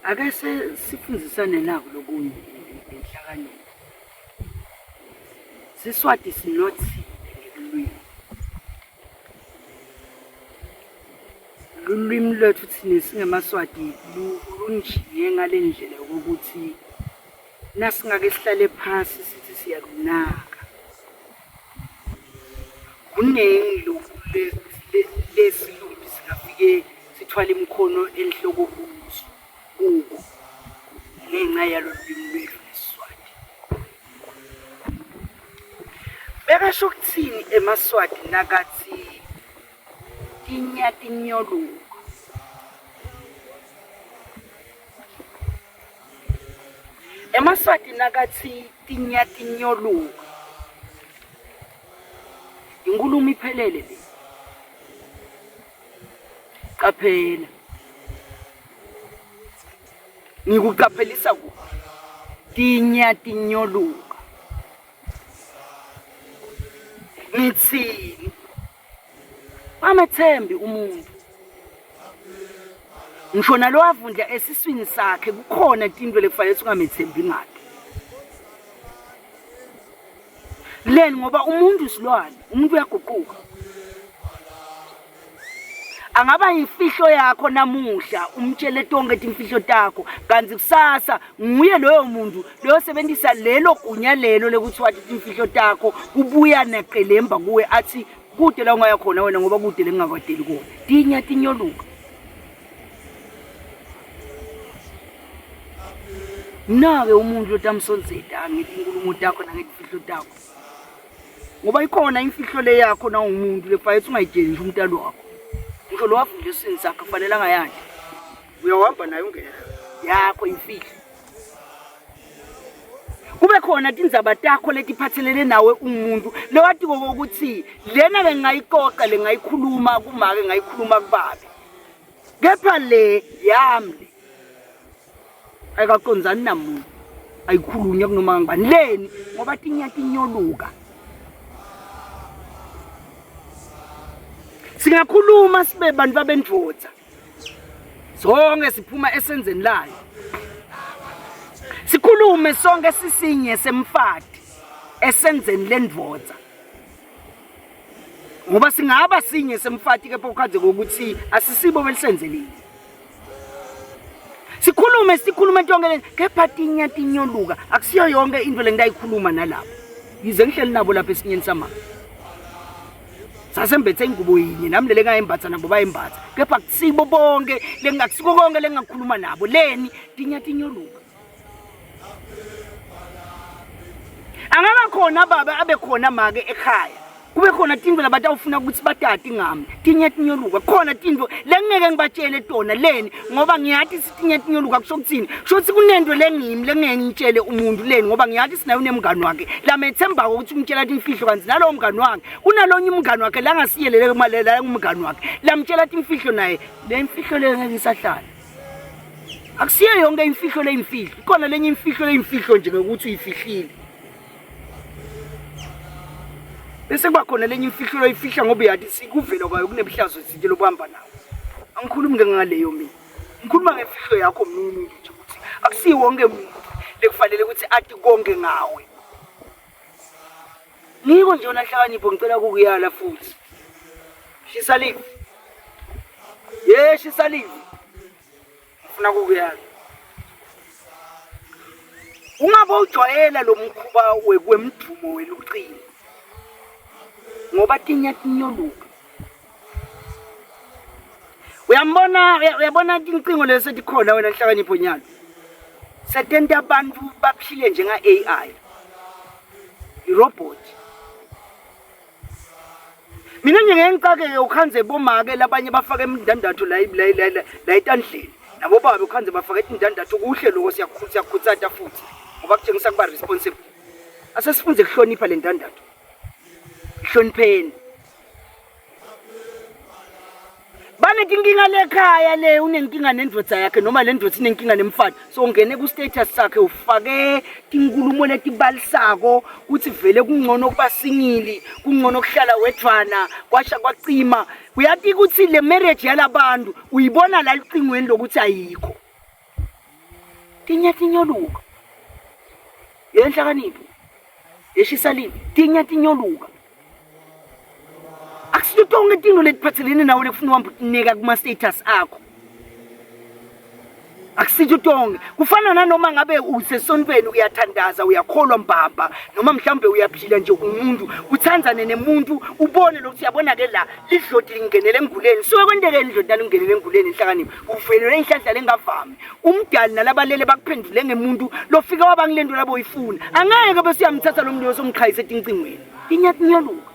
Ake sifundzisane naku lokunye ngenhlakanipho. Siswati sinotsile ngelulwimi. Lulwimi lwetfu tsine singemaSwati lunjinge ngale ndlela yokuthi nasingake sihlale phasi sithi siyalunaka. Kuningi lokhu lesilumbi singafike sithwale imikhono enhloko kuzo kuko ngenxa yalolu lwimi lwethu lesiSwati. Bekasho ukuthini emaSwati nakathi tinyatinyoluka? EmaSwati nakathi tinyatinyoluka Inkulumo iphelele le. Qaphela. Ngikuqaphelisa kuphi? Tinya tinyoluka. Ngithini? Bamethembi umuntu. Ngisho nalo avundla esiswini sakhe kukhona tinto lekufanele ungamethembi ngato. Leni ngoba umuntu isilwane, umuntu uyaguquka. Angaba yimfihlo yakho namuhla umtshele tonke timfihlo takho kanti kusasa nguye loyo muntu loyosebenzisa lelo gunya lelo lekuthi wathi timfihlo takho kubuya neqelemba kuwe athi kude la ungaya khona wena ngoba kude lengingakwadeli kuwe tinya tinyoluka Mnake umuntu lotamsondzeta ngetinkulumo takho nangetimfihlo takho. Ngoba ikhona imfihlo le yakho na umuntu lekufanele ungayitsheli nje umntalo wakho. Ngisho lo wafunda esiswini sakhe kufanele angayandi. Uyahamba naye ungena yakho imfihlo. Kube khona tindzaba takho letiphathelene nawe umuntu lewatiko ukuthi lena bengingayixoxa le ngayikhuluma kumake ngayikhuluma kubabe. Kepha le yami le ayikacondzani namuntu ayikhulunywa kunoma ngubani leni ngoba tinya tinyoluka singakhuluma sibe bantu babendvodza sonke siphuma esenzeni layo sikhulume sonke sisinye semfati esenzeni lendvodza ngoba singaba sinye semfati kepha ukhandze kokuthi asisibo belisenzelile sikhulume sikhulume tonke le kepha tinya tinyoluka akusiyo yonke into lengitayikhuluma nalapho yize ngihleli nabo lapha esinyeni samama sasembethe ingubo yinye nami lele ngayembatha nabo bayembatha kepha akusibo bonke lengakusiko konke lengakhuluma nabo leni tinya tinyoluka Angaba khona baba abe khona make ekhaya. Kube khona tintfo labatawufuna ukuthi batati ngami. Tinye tinyoluka. Khona tintfo lengeke ngibatshele tona leni ngoba ngiyati sitinye tinyoluka kusho kuthini? Kusho ukuthi kunento lengimi lengeke ngitshele umuntu leni ngoba ngiyati sinaye unemngani wakhe. Lamethembako ukuthi umtshela timfihlo kanti nalowo mngani wakhe unalonye umngani wakhe langasiyelele kumalela umngani wakhe. Lamtshela timfihlo naye le mfihlo le ngeke isahlala. Akusiyo yonke imfihlo leyimfihlo. Ikhona lenye imfihlo leyimfihlo nje ngokuthi uyifihlile. Bese kuba khona lenye imfihlo loyifihla ngoba uyathi sikuvela kwayo kunebuhlazo izinto lokuhamba nawo. Angikhulumi ke ngaleyo mina. Ngikhuluma ngemfihlo yakho mina umuntu nje ukuthi akusiwo wonke umuntu lekufanele ukuthi ati konke ngawe. Ngiko nje wona hlakanipho ngicela kukuyala futhi. Shisa live. Ye shisa live. Ngifuna kukuyala. Ungabe ujwayela lo mkhuba wekwemdumo welucingo. Ngoba tinya tinyoluka. Uyambona uyabona tincingo lesi setikhona wena nhlakanipho nyalo. Setenta abantu baphile njenga AI. I-robot. Mina nje ngeke ngicakeke ukhanze bomake labanye bafake imndandatho la la la la etandleni. Nabo baba ukhanze bafake indandatho kuhle lokho siyakhutsata futhi ngoba kutshengisa kuba responsible. Asesifunde kuhlonipha le ndandatho. Hlonipheni. Banetinkinga lekhaya le unenkinga nendvodza yakhe noma le ndvodza inenkinga nemfana so ungene ku-status sakhe ufake tinkulumo letibalisako kutsi vele kungcono kuba singili kungcono kuhlala wedvwana kwasha kwacima uyati kutsi le marriage yalabantu uyibona la lucingweni lokuthi ayikho. Tinyatinyoluka. Yenhlakanipho. Yeshisa live. Tinyatinyoluka. Akusito tonke tintfo letiphatselene nawe lekufuna uhambe utineka kuma-status akho. Akusito tonke. Kufana nanoma ngabe usesontweni uyathandaza uyakholwa mbamba noma mhlawumbe uyaphila nje umuntu uthandzane nemuntu ubone lokuthi uyabona ke la lidloti lingenele enguleni. Suke kwentekeni idloti nalingenele enguleni inhlakanipho. Uvelelwe inhlanhla lengavami. Umdali nalabalele bakuphendule ngemuntu lofika waba ngilento labo uyifuna. Angeke bese uyamthatha lo muntu osomqhayisa etincingweni. Inyatinyoluka.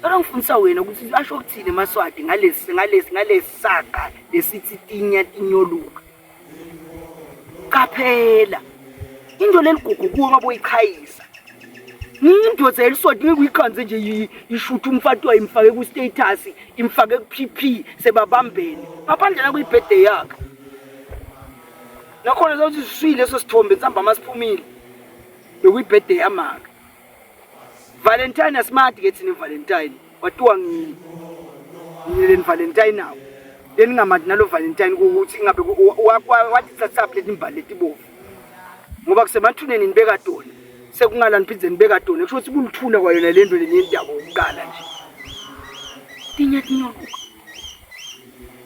Cela ngifundisa wena ukuthi asho ukuthini emaSwati ngalesi ngalesi ngalesi saga lesithi tinya tinyoluka. Qaphela. Into leligugu kuwe ngabe uyichayisa. Indoda yeliswati ngeke uyikhanze nje ishuthe umfati wayo imfake ku-status imfake ku-PP sebabambene. Ngaphandle la kuyi-birthday yakhe. Nakhona sawuthi siswile leso sithombe nsambama siphumile. Bekuyi-birthday yamaka. Valentine asimati ke thina Valentine watiwa ngini ngini leni Valentine nawo leningamati nalo Valentine ukuthi ingabe wathi thathaphi letimbali letibovu ngoba kusemathuneni nibeka tona sekungala niphindze nibeka tona kusho ukuthi kulithuna kwayona le nto leni yendaba ukuqala nje tinyatinyoluka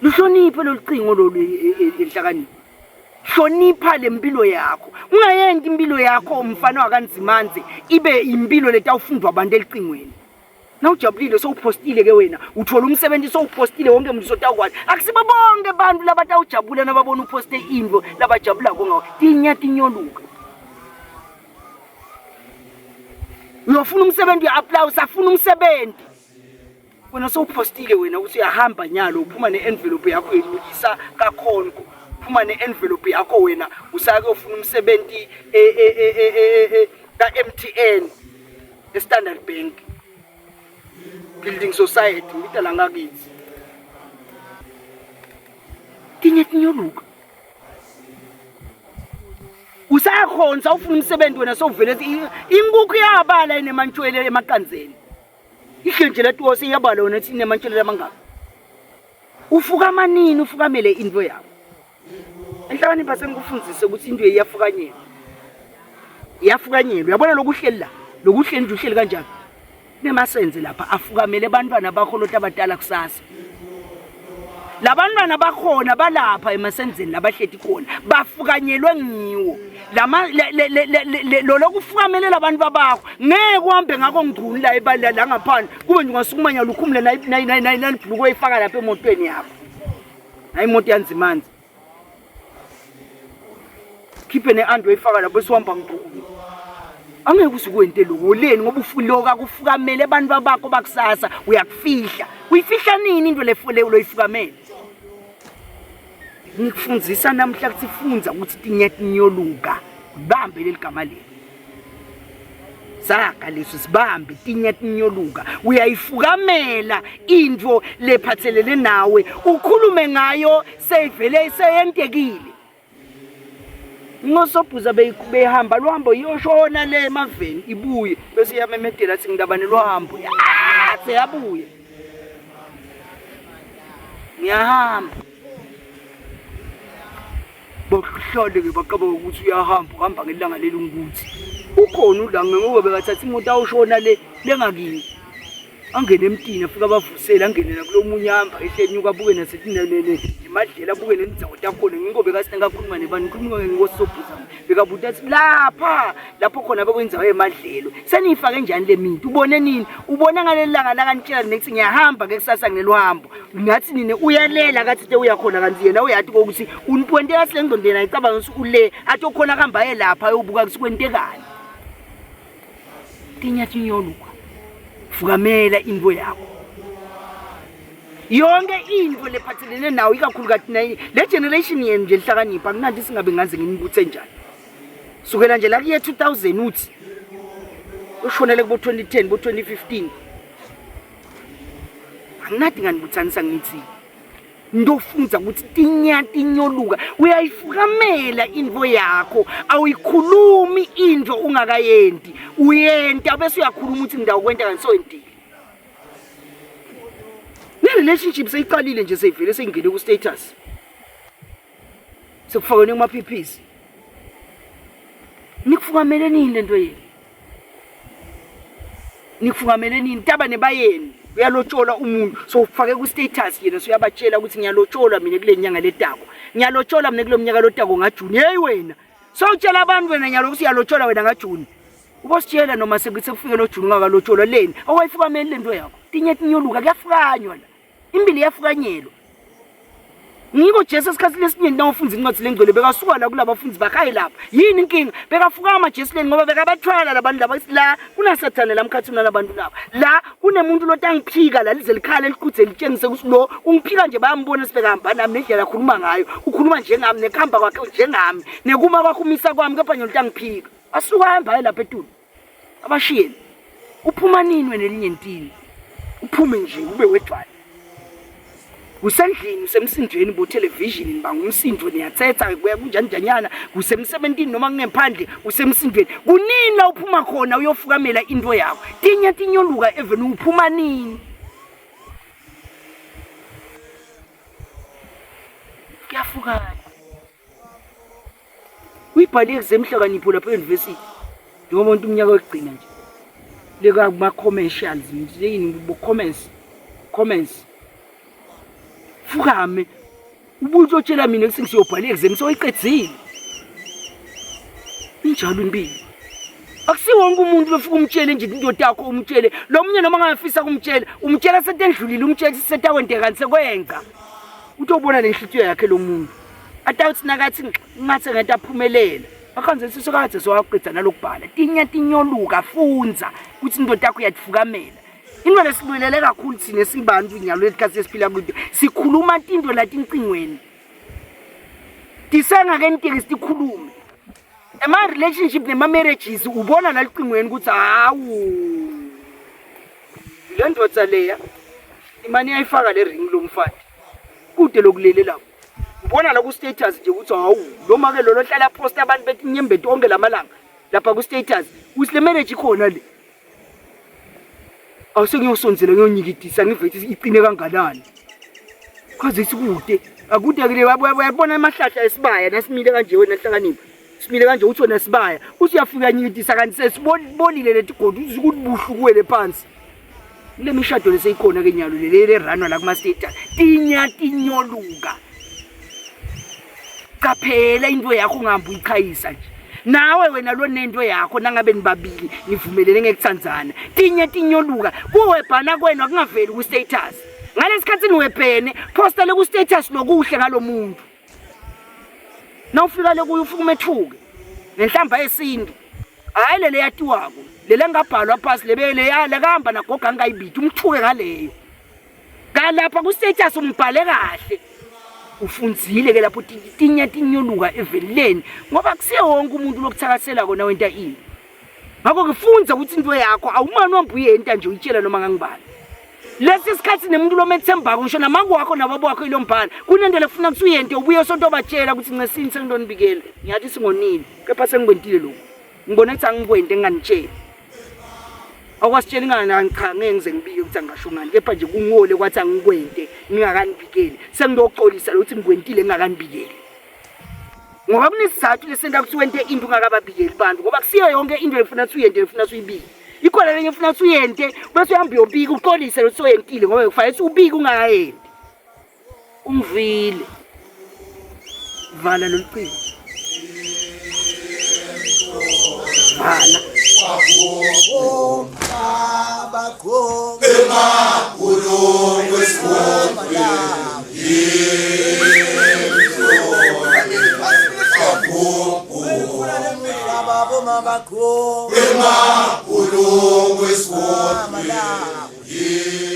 luhloniphe lolu cingo lolu enhlakanipho Hlonipha lempilo yakho. Ungayenti impilo yakho mfana wakanzimanzi ibe impilo letawufundwa abantu elicingweni. Nawujabulile sowuphostile ke wena, uthola umsebenzi sowuphostile wonke umuntu sotawukwazi. Akusibo bonke abantu labatawujabula nababona uphoste into labajabulako ngawo. Tinya tinyoluka. Uyofuna umsebenzi uya-apply usafuna umsebenzi. Wena sowuphostile wena ukuthi uyahamba nyalo uphuma ne-envelope yakho uyilukisa kakhonko uphuma ne-envelope yakho wena usake ufuna umsebenzi e, e, e, ka-MTN e-Standard Bank Building Society ngita la ngakithi tinye tinyoluka usakhonsa ufuna umsebenzi wena sowuvele inkukhu yabala inemantshwele emaqandzeni Ihle nje latuwa seyiyabala wena thi inemantshele lamangaka. Ufukama nini ufukamele into yakho? Enhlakanipha sengikufundise ukuthi into iyafukanyelwa. Iyafukanyelwa. Uyabona lokuhleli la? Lokuhleli nje uhleli kanjani? Nemasenze lapha afukamele abantwana bakho lota abadala kusasa. Labantwana bakhona balapha emasenzeni labahleti khona bafukanyelwe ngiwo. Lama lo lokufukamele labantu babakho ngeke uhambe ngakho ngcuni la ebala la ngaphandle kube nje ungasukuma nyalo ukhumule nalibhuluku oyifaka lapha emotweni yakho. Hayi imoto yanzimanzi. Khiphe ne-andi oyifaka lapho bese uhamba ngcuni. Angeke usukwente lokho leni ngoba ufuloka kufukamele abantu babakho bakusasa uyakufihla. Uyifihla nini into lefule loyifukamele? Ngikufundisa namhla kuthi fundza ukuthi tinyatinyoluka. Ubambe leli gama leli. Saga leso sibambe tinyatinyoluka. Uyayifukamela into lephathelene nawe ukhulume ngayo seyivele seyentekile. Ngosobhuza behamba luhambo iyoshona le emaveni ibuye bese iyamemetela athi ngindaba neluhambo. Ah, seyabuya. Ngiyahamba. Bahlale ke bacabanga ukuthi uyahamba uhamba ngelanga leli ukuthi ukhona ulange ngoba bekathatha imoto ayoshona le lengakini. Angene emtini afike abavusele angene nakulomunye ahamba ehle enyuka abuke nasemadlela abuke nendzawo takhona ngiko bekasina kakhuluma nebani ngikhuluma ngenkosi sobhuza bekabuta athi lapha lapho khona bekwenzawo yemadlelo seniyifake njani le minti ubone nini ubone ngaleli langa lakanitshela nethi ngiyahamba ke kusasa ngineluhambo ngathi nine uyalela kathi te uyakhona kanti yena uyati kokuthi unipwenteka sile ngqondo yena ayicabanga ukuthi ule athi okhona kuhamba aye lapha ayobuka ukuthi kwentekani Tinyatinyoluka. Fukamela into yakho. Yonke into lephathelene nawo ikakhulukati nayi le generation yenu nje lihlakanipha akunanto singabe ngaze nginibuthe njani. Sukela nje la kuye 2000 uthi ushonele kubo 2010 bo 2015. Anginadi nganibuthanisa ngithi Ndofunza ukuthi tinyatinyoluka uyayifukamela into yakho awuyikhulumi into ungakayenti uyenta bese uyakhuluma ukuthi ngidawukwenta kanti soyentile ne-relationship seyiqalile nje seyivele seyingene ku-status. Sekufakweni kumaphiphisi. Nikufukamele nini lento yenu? Nikufukamele nini? Taba nebayeni. Uyalotsholwa umuntu. So ufake ku status yena so uyabatshela ukuthi ngiyalotsholwa mina kule nyanga letako. Ngiyalotsholwa mina kulo mnyaka lotako ngaJune. Hey wena. So utshela abantu wena nyalo ukuthi uyalotsholwa wena ngaJune. Ubositshela noma sekuthi sekufike lo June ungakalotsholwa leni. Awayifukameli lento yakho. Tinye tinyoluka kuyafukanywa la. Imbili iyafukanyelwa. Ngiko Jesu esikhathini esiningi nawufunda incwadi lengcwele bekasuka la kulabafundi bakhe aye lapha. Yini inkinga? Bekafukama Jesu leni ngoba bekabathwala labantu laba la kunasathane la mkhathini nalabantu laba. La kunemuntu lotangiphika la lize likhala eliqudze litshengise ukuthi lo ungiphika nje bayambona sibekahamba nami nendlela akhuluma ngayo. Ukhuluma njengami nekuhamba kwakhe njengami. Nekuma kwakhe umisa kwami kepha nje utangiphika. Asuka ahamba aye lapha etulu. Abashiyeni. Uphuma nini wena elinyentini? Uphume nje ube wedwana. Kusendlini usemsindweni bo television nibanga umsindo niyathetha kuya kunjani njanyana kusemsebentini noma kungephandle usemsindweni. Kunini la uphuma khona uyofukamela into yakho? Tinya tinyoluka even uphuma nini? Kuyafukana. Uyibhale exam hlakanipho lapha e-university. Njengoba umuntu umnyaka wokugcina nje. Leka kuma commercials nje yini bo commerce. Commerce. Fukame. Ubuye uzotshela mina ukuthi ngiyobhala exam soyiqedzile. Injalo impilo. Akusiwo wonke umuntu lofika umtshele nje into yakho umtshele. Lo munye noma ngafisa kumtshela, umtshela setendlulile umtshela setakwenteka kanti sekwenza. Utobona lenhlitiyo yakhe lo muntu. Atawuthi nakathi ngathi ngento aphumelela. Akhanze sisikade sowaqeda nalokubhala. Tinya tinyoluka fundza ukuthi indoda yakho uyatifukamela. Into lesibuyelele kakhulu thina sibantu nyalo lesikhathi esiphila kude. Sikhuluma tinto la tincingweni. Tisengakenteki sikhulume. Ema relationship nema marriages ubona la licingweni ukuthi hawu. Le ndoda leya imani iyayifaka le ring lomfati. Kude lokulele lapho. Ubona la ku status nje ukuthi hawu lo make lo lohlala post abantu bethi nyembeti onke lamalanga lapha ku status uthi le marriage ikhona le. Awusengiyosonzela ngiyonyikidisa ngive ukuthi iqine kanganani. Cause isikude. Akude kule uyabona amahlahla esibaya nasimile kanje wena hlakanipha. Simile kanje uthi wena sibaya. Uthi uyafika nyikidisa kanti sesibolile letigodi uthi kubuhlu kuwele phansi. Kule mishado leseyikhona ke nyalo lele leranwa la kuma status. Tinya tinyoluka. Qaphela into yakho ungahambi uyichayisa nje. Nawe wena lo nento yakho nangabe nibabili nivumelene ngekuthandzana. Tinye tinyoluka kuwebhana kwenu akungaveli ku status. Ngalesikhathi niwebhene posta le ku status lokuhle ngalomuntu. Nawufika le kuyo ufike umethuke ngenhlamba yesintu. Hayi lele yatiwako lele ngabhalwa phasi lebe leya lekahamba nagoga ngayibidi umthuke ngaleyo. Kalapha ku-status umbhale kahle. Ufundzile ke lapho tinya tinyoluka eveleni ngoba kusiye wonke umuntu lokuthakasela kona wenta ini. Ngakho ke fundza ukuthi into yakho awumane uhambe uyenta nje uyitshela noma ngangibani. Lesi sikhathi nemuntu lomethembako ngisho namangu wakho nababo wakho ilombhala kunento lefuna ukuthi uyente ubuye sonto obatshela ukuthi ncesini sengidonibikele ngiyathi singonile kepha sengikwentile lokhu ngibona ukuthi angikwente nginganitsheli Akwasitshela ingane cha ngeke ngize ngibike ukuthi angasho ngani kepha nje kungole kwathi angikwente ngingakanibikeli sengiyoxolisa lokuthi ngikwentile ngingakanibikeli ngoba kunesizathu lesenta ukuthi wente into ungakababikeli bantu ngoba kusiyo yonke into efuna ukuthi uyente efuna ukuthi uyibike ikhona lenye efuna ukuthi uyente bese uhamba uyobika uxolise lokuthi soyentile ngoba kufanele ukuthi ubike ungakayenti Ungivile. Vala lolu cingo. Vala. Emabhulungwe esigodlweni.